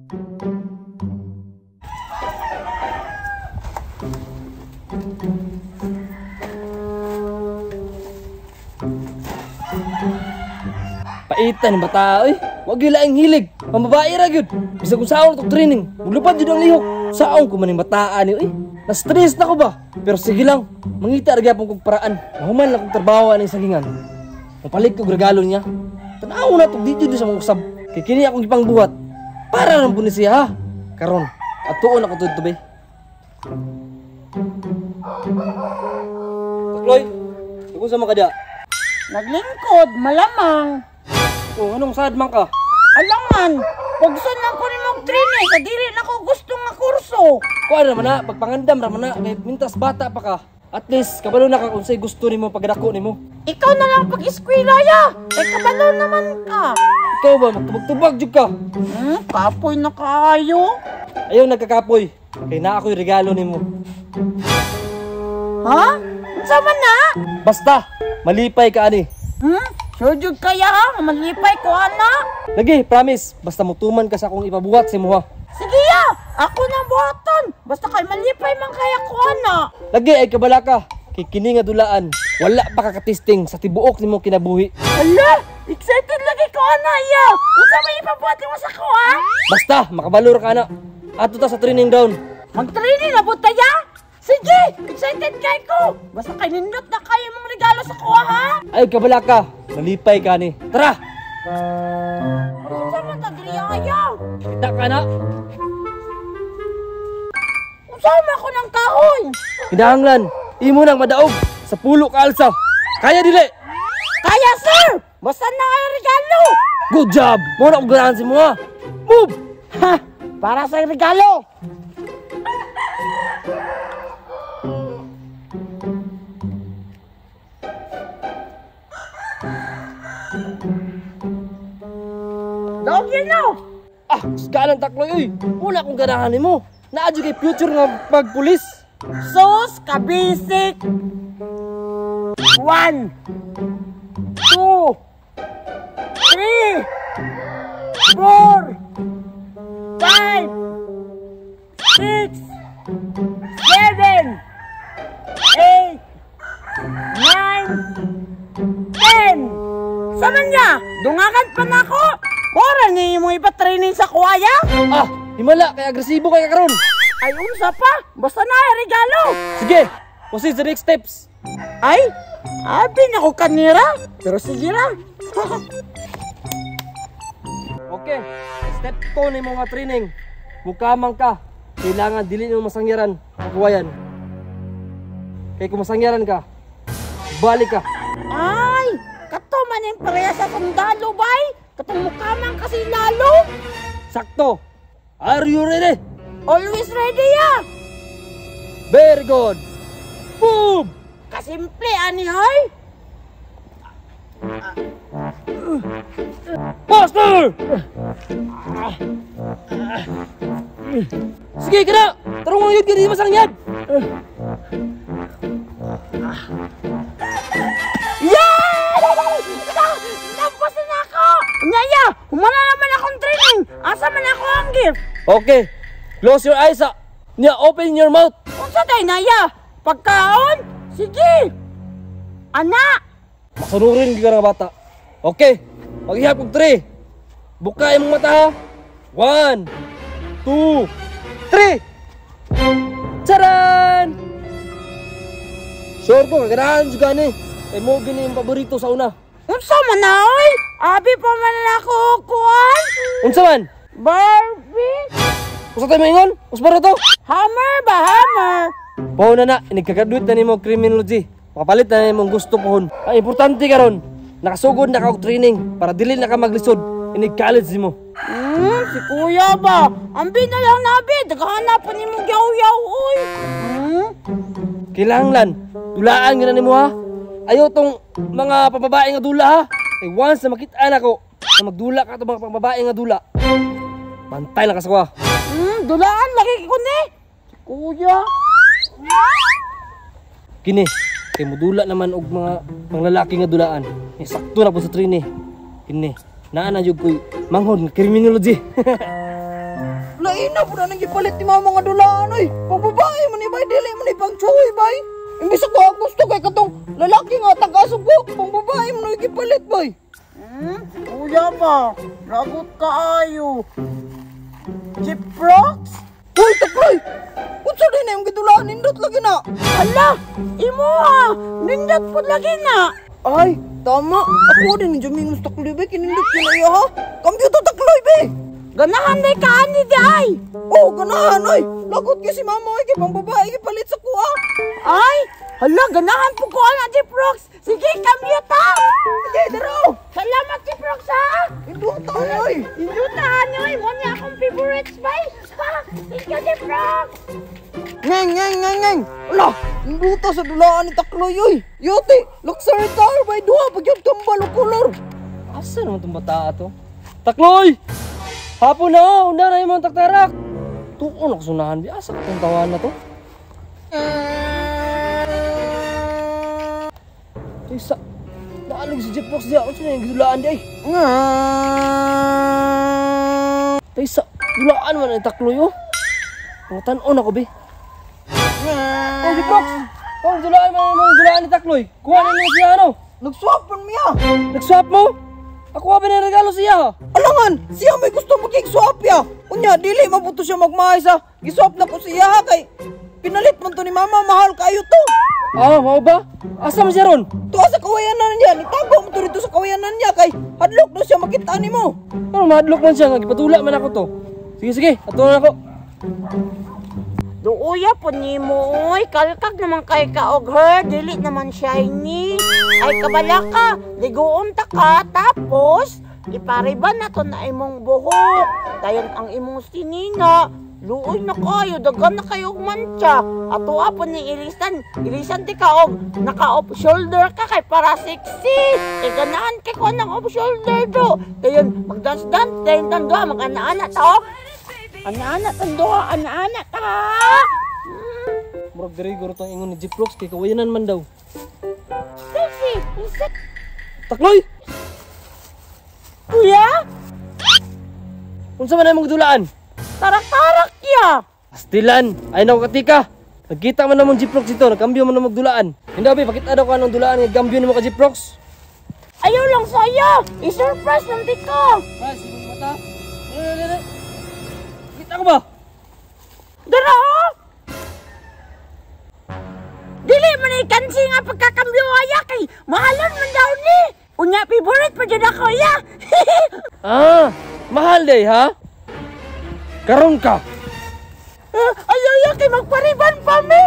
Paitan ng bata, oy. Wag gyud laing hilig. Pambabae ra gyud. Bisag kung saon tong training, mulupad jud ang lihok. Saon ko man ning bataan ni, oy. Na-stress na ko ba? Pero sige lang, mangita ra gyapon kog paraan. Mahuman lang kog trabaho aning sagingan. Mapalit kog regalo niya. Tan-aw na tog di jud sa mga usab. Kay kini akong gipangbuhat. Para lang pud ni siya, ha. Karon, atuon ako tudto be. Takloy, kung sa makadya? Naglingkod, malamang. Oh, anong sad man ka? Alangan, pagsun lang ko ni mong training, sa dili na ko gusto nga kurso. Kuan ra man na, pagpangandam ra man na, kay mintas bata pa ka. At least, kabalo na ka kung sa'y gusto nimo pagdako nimo. Ikaw na lang pag-eskwela ya, kay kabalo naman ka. Ikaw ba, magtubag-tubag jud ka? Kapoy na kaayo. Ayaw nagkakapoy, kay naa ako'y regalo nimo. Ha? Unsa man na? Basta, malipay ka ani. Sure jud kaya ha, malipay ko ana. Lagi, promise, basta mutuman ka sa akong ipabuhat sa imuha. Sige ya, ako nang buhaton. Basta kay malipay man kaya ko ana. Lagi ay kabala ka, kay kini nga dulaan, wala pa ka katesting sa tibuok nimo kinabuhi. Ala, excited lagi ko ana iya. Unsa may ipabuhat nimo sa ko ha? Basta makabalor ka ana. Ato ta sa training ground. Mag-training na pud ta ya? Sige, excited kay ko. Basta kay nindot na kayo mong regalo sa kuha ha. Ay kabala ka, malipay ka ni. Tara. Unsa man ta diri ayaw? Kita ka na. Unsa man ako ng kahoy? Kinahanglan, imo nang madaog sa pulo ka alsa. Kaya dili? Kaya sir. Basta na ang regalo. Good job. Mo na og ganahan si mo ha. Move. Ha, para sa regalo. Dog yun no! Ah, galang takloy oy. Wala akong ganahan nimo. Naa jud kay future nga pagpulis. Sus, kabisik. 1, 2, 3, 4, 5, 6, 7, 8, 9, 10. Sama niya, dungagan pa na ako. Ora ni mo ipa-training sa kuwaya? Ah, himala kay agresibo kay karon. Ay unsa pa? Basta na regalo. Sige, proceed sa next steps. Ay, abi na ko kanira. Pero sige ra. Okay, step 2 ni mo nga training. Mukamang ka, kailangan dili nimo masangyaran ang kuwayan. Kay kung masangyaran ka, balik ka. Ay, kato man yung pareha sa sundalo bay. Katong mukamang kasi lalo. Sakto. Are you ready? Always ready ya. Very good. Boom! Kasimple ani hoy. Faster! Sige kana. Tarong yun kay di masangyad. Yeah! Tapos na ako. Nyaya, humana naman akong training. Asa man ako ang gift? Okay. Close your eyes. Nya, open your mouth. Unsa day naya? Pagkaon? Sige. Ana. Masunurin gyud ka nga bata. Okay. Maghihap og 3. Buka imong mata ha. 1, 2, 3. Charan! Sure ko kaganahan jud gani. Kay mo gini imong paborito sa una. Unsa man na oy? Abi pa man ako kuan? Unsa man? Barbie. Usa tay maingon? Usbaro to? Hammer ba hammer? Pao na na, nagka-graduate na nimo criminology. Makapalit na nimong gusto pohon. Ang importante karon, nakasugod na ka og training para dili na ka maglisod inig college nimo. Si kuya ba? Ambi na lang nabi, daghan pa nimo yaw-yaw oy. Kinahanglan, dulaan gyud na nimo ha. Ayaw tong mga pambabae nga dula ha. Kay once na makita nako na magdula ka tong mga pambabae nga dula, bantay lang ka sa kuha. Dulaan lagi ko ni. Si kuya. Kini, kay mudula naman og mga panglalaki nga dulaan. Sakto na po sa training. Kini, naa na jud koy manghod nga criminology. Lain na po na nang gipalit ni mama nga dulaan oy. Pang babae man ni bay, dili man ni pang chuy bay. Imbis ako ang gusto kay katong lalaki nga tagasog ko, pang babae man ni gipalit bay. Kuya ba? Lagot ka ayo. Jeprox? Uy, Takloy! Unsa din na yung gidulaan nindot lagi na? Ala, imo ha. Nindot po lagi na. Ay, tama. Ako din ni Jamingos Takloy bay, kinindot yun na iya ha. Kambyo to Takloy bay. Ganahan day ka ani di ay. Oh, ganahan oy. Lagot kay si mama oy kay pang babae gipalit sa kuha. Ay, hala, ganahan po ko ana Jeprox. Sige, kambyo ta. Sige, daro. Salamat Jeprox ha. Induta oy. Induta ani oy, mo niya akong favorites bay. Ha, thank you Jeprox. Ngeng, ngeng, ngeng, ngeng. Ala, induta sa dulaan ni Takloy oy. Yote, luxury car by duha pag yun kambal og kolor. Asa naman itong bata to? Takloy! Hapon na oh! Una na yung mga taktarak! Tuon ako sunahan, bi. Asa ka itong tawahan na to? Isa, naalig si Jeprox diya. Ano na yung gidulaan di ay? Taysa, dulaan man ang Takloy oh. Mga tan-on ako, bi. Oh, Jeprox! Oh, dulaan man ang mga dulaan ni Takloy. Kuha na niya siya, ano? Nag-swap man miya. Nag-swap mo? Ako ba na regalo siya? Alangan, siya may gusto makig-swap ya. Unya, dili mabuto siya magmahay sa giswap na ko siya ha kay pinalit man to ni mama, mahal kayo to. Ah, mao ba? Asa man siya ron? Tuwa sa kawayanan niya, nitago mo to dito sa kawayanan niya kay hadlok daw siya makita nimo. Ano, mahadlok man siya nga gipatula man ako to. Sige, sige, ato na ako. Duoya po nimo oy, kalkag naman kay ka og her, dili naman shiny. Ay kabala ka, liguon ta ka tapos ipariban na to na imong buhok. Dayon ang imong sinina, luoy na kayo, daghan na kayo og mantsa. Ato po ni ilisan, ilisan ti ka og naka off shoulder ka kay para sexy. Kay ganahan kay ko ng off shoulder do. Dayon magdance dance, dayon tando mag-ana-ana ta. Oh. Ana-ana tando, ana-ana ta. Murag diri guro tong ingon ni Jeprox kay kawayanan man daw. Sexy, unsa Takloy! kuya? Unsa man ang dulaan? Tarak-tarak ya. Astilan, ay nako katika. Nagkita man namong Jeprox dito, nagkambyo man namong dulaan. Hindi abi, pakita daw ka anong dulaan nga gambyo nimo ka Jeprox. Ayaw lang sa'yo. I-surprise lang di ko. Pras, imong mata. Kita ko ba? Dara oh! Dili man ay kansi nga pagkakambyo aya kay mahalon man daw ni. Unya favorite pa jud ako ya. Ah, mahal day ha? Karon ka. Ayaw ya kay magpariban pa mi.